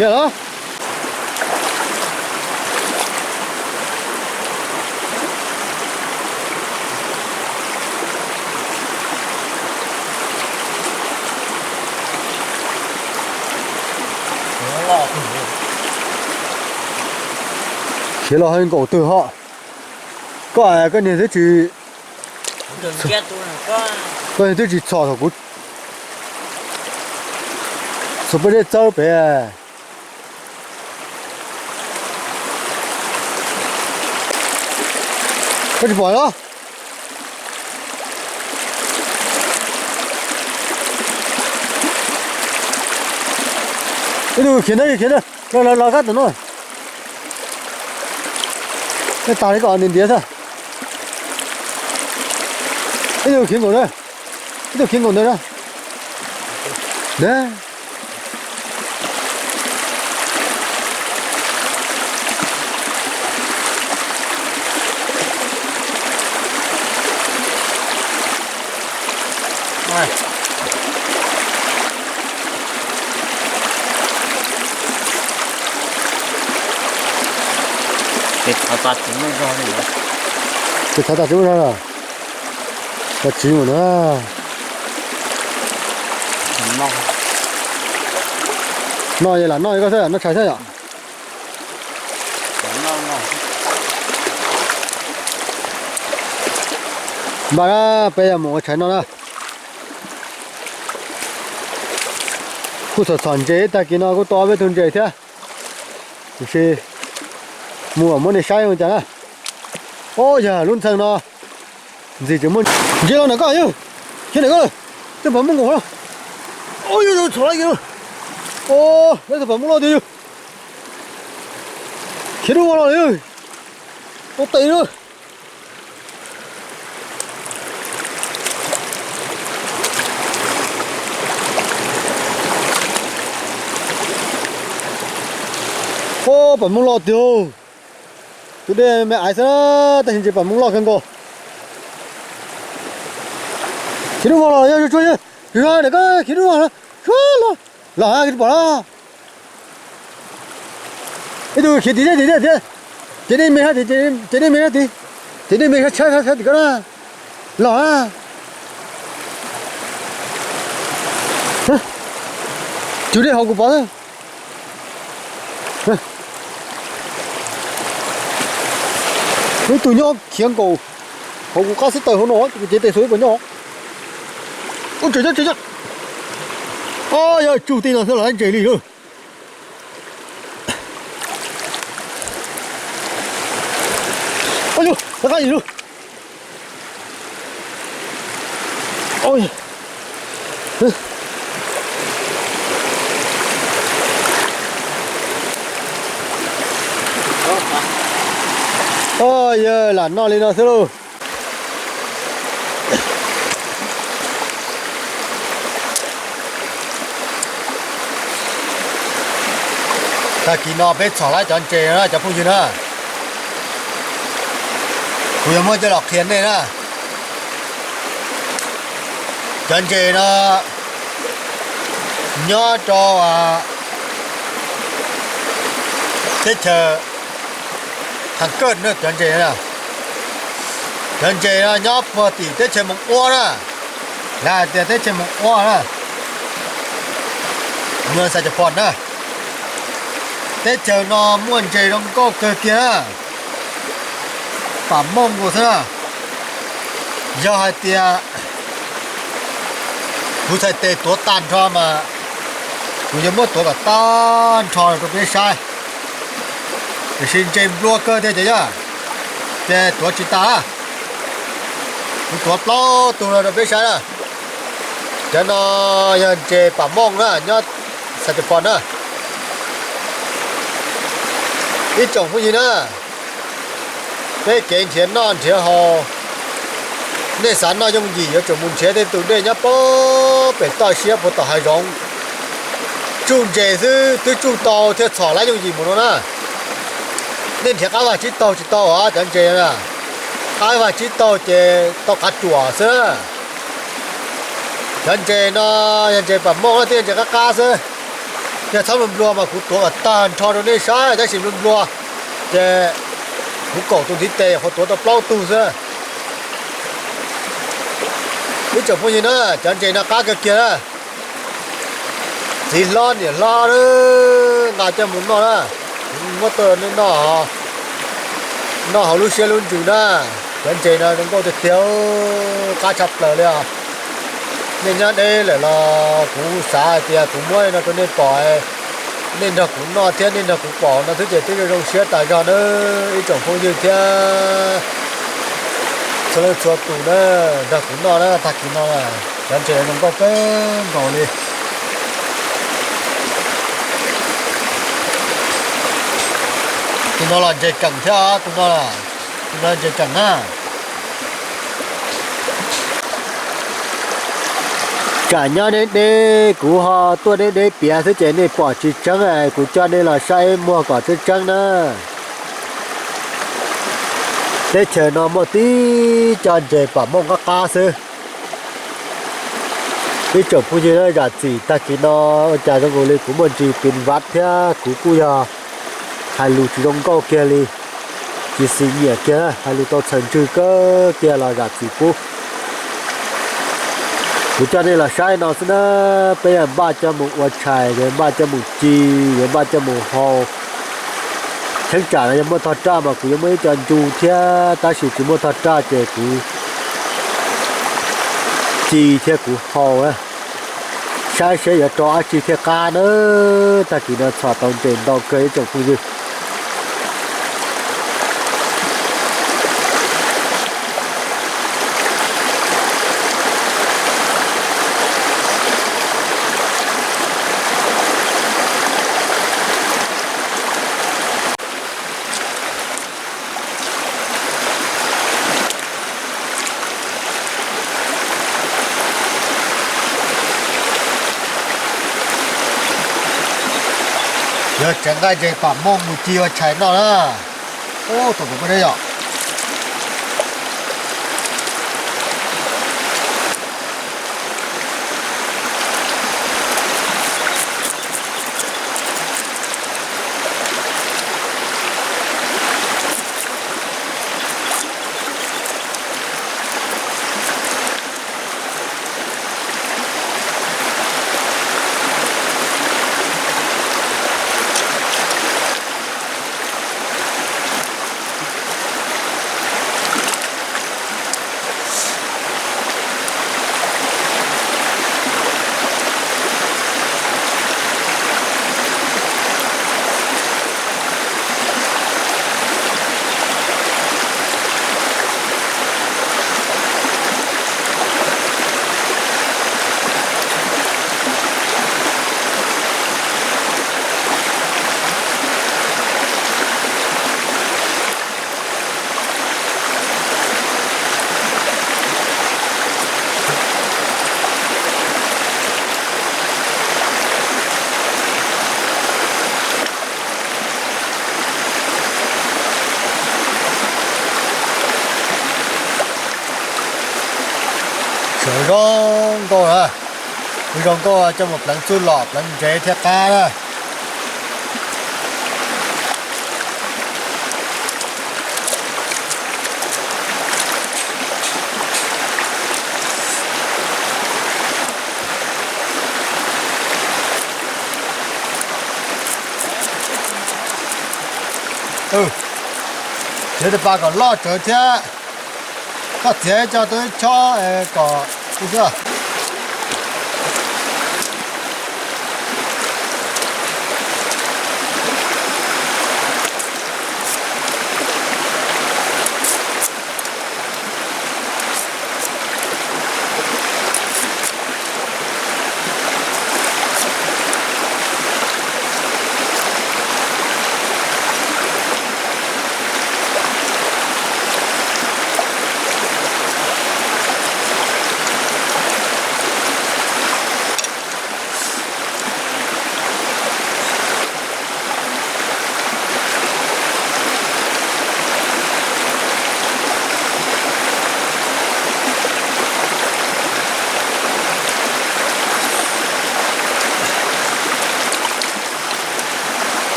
Yog los. Khiav los haj nkaum twg ho. Koj, koj niag twb tsis, koj niag twb tsis txhom thaum kuv txog peb zej txawb pem. Koj tsis pom los? Ib tug khiav ntawd, khiav ntawd, los los los kab tom no. Nej tas li kom nws ntiav xwb. Ib tug khiav nkaum ntawd, ib tug khiav nkaum ntawd na. Ces thov tas tsis muaj zog li. Ces thov tas tsis muaj zog los? Tas tsis mus na. Noj, noj lam noj koj xwb, noj tshais xwb yom. Npaj na, peb yuav mus ua tshais noj na. Kuj txhom txhom ntses, tag kis no kuj tau ob peb tug ntses thiab. Tiam sis mus muab nej saib ua cas na. Ob, yog lub ntxhee no ntxim tseem muaj ntses los ntawm koj yog. Khiav ntawm koj lawm. Tej pam muj nkaus no. Ob, yog txhom lawm kis no. Ob, lawv tej pam muj loj tiag yog. Khiav dub vog los lawm. Ua tes na. Ob, pam muj loj tiag. Tus dej me aiv xwb, tab sis ntses pam muj loj kawg nkaus. Khiav dub vog los yog tsuag tsuag, tsuag tsuag ntawm koj, khiav dub vog los, tsuag los, los hab tsis pom los. Ib tug khiav tim dej tim dej tim, tim dej me hab tim, tim dej me hab tim, tim dej me hab tshab tshab tim koj na. Los hab. Cug dej hauv kuv pov xwb. Ib tug nyob khiav nkaus hauv kuv qab xib taws hauv no, kuv cev tes xuas ib puas nyob. Ub, tseem nyob, tseem nyob. Ob, yog tsug tej no xwb los ntses li lawm. Ob, yog qab yim lawm. Ob, yog lam noj li no xwb lauj. Tag kis no peb txhom lawm cov ntses no na cov phooj ywg na. Kuv yuav muab coj los qhia nej na. Cov ntses no nyob rau teb chaws Thaj Kawj na, cov ntses no. Cov ntses no nyob puag tim teb chaws Moos Ua na, lawv hais tias teb chaws Moos Ua na, Moos Xas Cas Phom na. Teb chaws no muaj ntses zoo nkauj kawg kiag na, pam mooj nkaus xwb na. Yog hais tias kuv txhais tes tuav tag nrho mas kuv yuav muab tuav kom tag nrho los rau peb saib. Tiam sis ntses nplua kawg tiag ces yog, ces tuav tsis tas. Kuv tuav plaub tug no rau peb saib na. Cov no yog ntses pam mooj na, nyob Xas Cas Phom na. Ib tsoom phooj ywg na, peb kev nrhiav noj nrhiav haus, nej xav noj yooj yim yuav tsum mus nrhiav tej tus dej nyob puag pem toj siab puag tom hav zoov. Tsuj ntses xwb twb tsuj tau thiaj txhom lab yooj yim mus no na. Nej nrhiav qab vaj tsib taug tsis tau os, cov ntses na, qab vaj tsib taug ces tau qav ruam xwb. Cov ntses no yog ntses pam mooj na, twb yog ntses qab qab xwb. Yog txhob nplua nplua mas kuv tuav kom tag nrho rau nej saib, tab sis nplua nplua ces kuv kaum tus ntiv tes qhuav tuav tau plaub tug xwb. Ib tsoom phooj ywg na, cov ntses no qab kawg kiag na. Txiv hlob niam hlob nqa coj mus noj na, kuv muab tuaj rau nej noj, noj hauv lub siab lub ntsws na. Cov ntses no zoo nkauj tiag tiag, qab tshaj plaws li os. Nej nyob deb lawm los kuv xav hais tias kuv muab li no rau nej pom, nej nrog kuv noj thiab nej nrog kuv pom no xwb ces twb zoo zoo siab tas zog na. Ib tsoom phooj ywg thiab txhua leej txhua tus na, nrog kuv noj na, tag kis no na, cov ntses zoo nkauj kawg nkaus li. Tus no los ntses keem thiab, tus no, tus no ntses keem na. Tsam nyob deb deb kuv ho tuaj deb deb piav xwb ces nej pom tsis tseeb, kuv coj nej los saib muag kom tseeb tseeb na. Teb chaws no muaj tib co ntses pam mooj qab qab xwb. Ib tsoom phooj ywg na, zam txim tag kis no ua cas zoo nkaus li kuv muaj ntsis pin vaj thiab kuv kuj yog hais lus tsis zoo nkauj kiag li, tsis xis nyiam kiag, hais lus tau txhaws ntswg kawg kiag los zam txim pub. Kuv coj nej los saib no xwb na, peb yuav npaj coj mus ua tshais, yuav npaj coj mus ci, yuav npaj coj mus hau. Cheeb tsam no yog muaj thoj raj mas kuv yuav muaj ib co ncu thiab, tab sis tsis muaj thoj raj ces kuv ci thiab kuv hau. Saib seb yuav rau dab tsi thiaj qab na. Tag kis no txhom tau ntses ntau kawg ib tsoom phooj ywg. Yog tseem nqaij ntses pam mooj mus ci ua tshais noj na. Ub, tus tus poj deb yom. Sawv zoo nkauj na, zoo nkauj coj mus pleev txuj lom pleev ntsev thiaj qab na. Txiav tus pas kom loj tsawv thiab. Koj txiav coj tau ib chob kom ub xwb.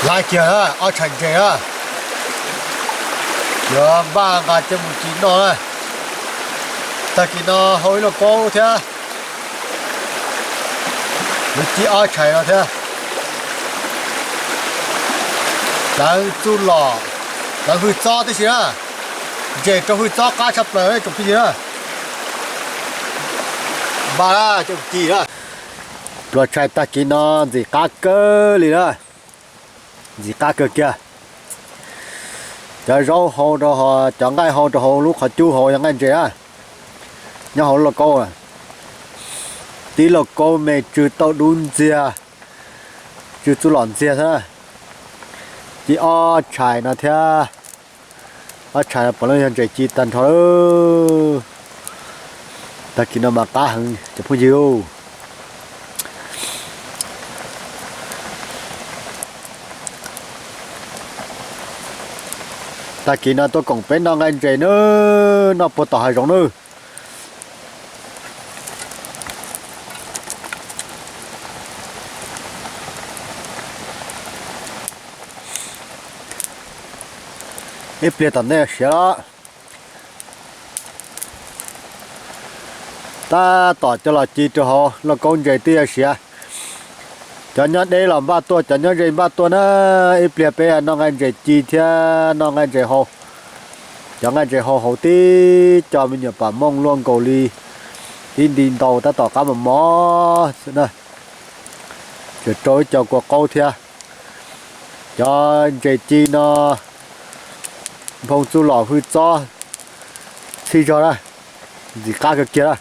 Nqa kiag na, ob tshais ntses na, yuav npaj nqa coj mus ci noj na. Tag kis no hau ib lauj kaub thiab, yuav ci ob tshais no thiab. Pleev txuj lom, pleev hwj txob tib si na. Ntses rau hwj txob qab tshaj plaws tsoom phooj ywg na. Npaj na coj mus ci na. Pluas tshais tag kis no ntxim qab kawg li na. Ntxim qab kawg kiag. Cov zaub hau rau, cov nqaij hau rau hauv lub qhov cub hauv yog nqaij ntses na. Nyob hauv lauj kaub, tib lauj kaub me tsw tauj dub ntxiag, tsw txuj lom ntxiag xwb na. Ci ob tshais no thiab, ob tshais no puav leej yog ntses ci tag nrho lawm. Tag kis no mas qab heev cov phooj ywg. Tag kis no tuaj koom peb noj nqaij ntses nawb, noj puag tom hav zoov nawb. Ib pliag tom ntej siav los. Tab tom coj los ci rau hauv lauj kaub ntses twb yuav siav. Cov nyob deb los npaj tuaj, cov nyob ze npaj tuaj na. Ib pliag peb noj nqaij ntses ci thiab noj nqaij ntses hau. Cov nqaij ntses hau hauv tib co me nyuam pam mooj luaj nkaus li ib nti ntau tab tom qab mos mos xwb na. Tseem rau ib co kua qaub thiab. Cov ntses ci no nphoo txuj lom hwj txob txhij zog na, ntxim qab kawg kiag na.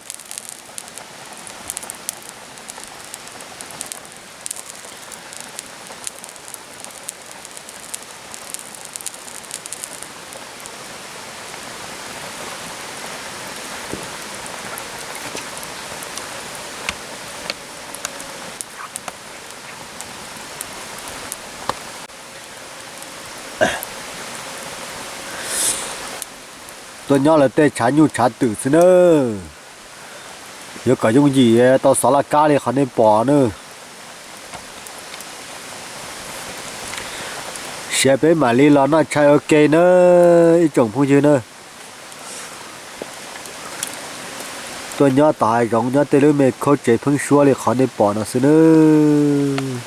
Tuaj nyob lawv tej tshav nyuj tshav twm xwb nawb. Yuav kom yooj yim tau xov laj kab li qhov nej pom nawb. Siav peb mam li los noj tshais ua ke nawb ib tsoom phooj ywg nawb. Tuaj nyob tom hav zoov nyob tej lub me khaub tsev pheeb suab li qhov nej pom no xwb nawb.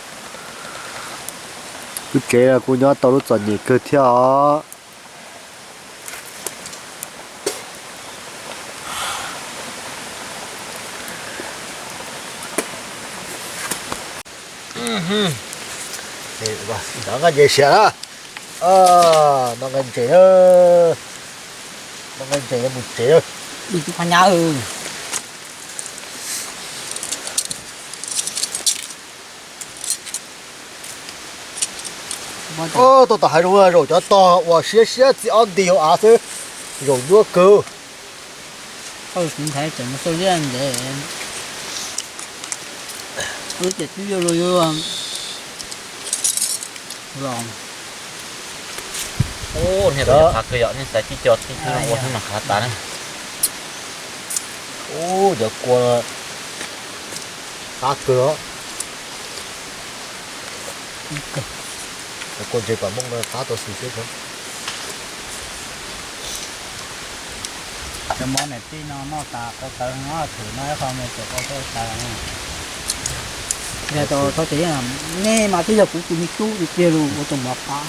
Lub tsev kuj nyob tau lub txom nyem kawg thiab os. Noj nqaij ntses siav na. Noj nqaij ntses, noj nqaij ntses mus tsev. Tuaj tom hav zoov zaum cov tog uas siab siab txi ob nti hauv av xwb, zaum nyuaj kawg. Nthe tseem mus xauj liaj ntev, wb ces twb yuav luag yuav los. Ub, niag tau qhav kawg yom, nej xav cib co tib tug ua xwb mas qhav tas na. Ub, cov kua qab kawg os. Cov kua ntses pam mooj no qab tau xis xwb. Cov mov niam tij no noj tas qau tawv no, thwm no ib qho mus txog qau tawv tas. Yog tau txhob tsev, nej mas twb yog kuv tus me tub tiag tiag los ua tau mov qab.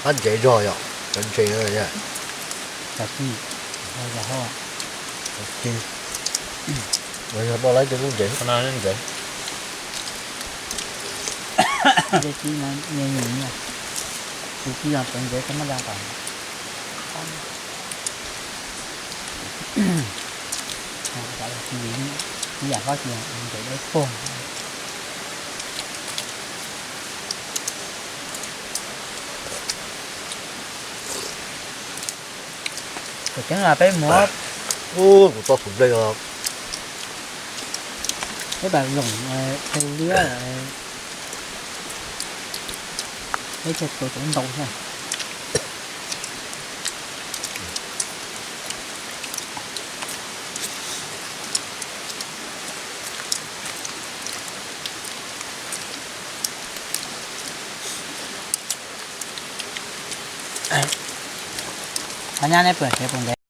Qab ntsev zog yom, cov ntses no. Cov ci, yog ho, cov ci, yog noj lawv tej lub ntses, ntses. Tej ci no me me, tus ci no txawv ntsev tau maj da tas. Ib yam hlob ces ntses dawb paug. Kuv ceeb los peb mus, kuv tau tus nplej os. Peb pab loom tau liab, peb thiaj tua tau ntau thiab. Qhov nyab neb pom seb puas ntev.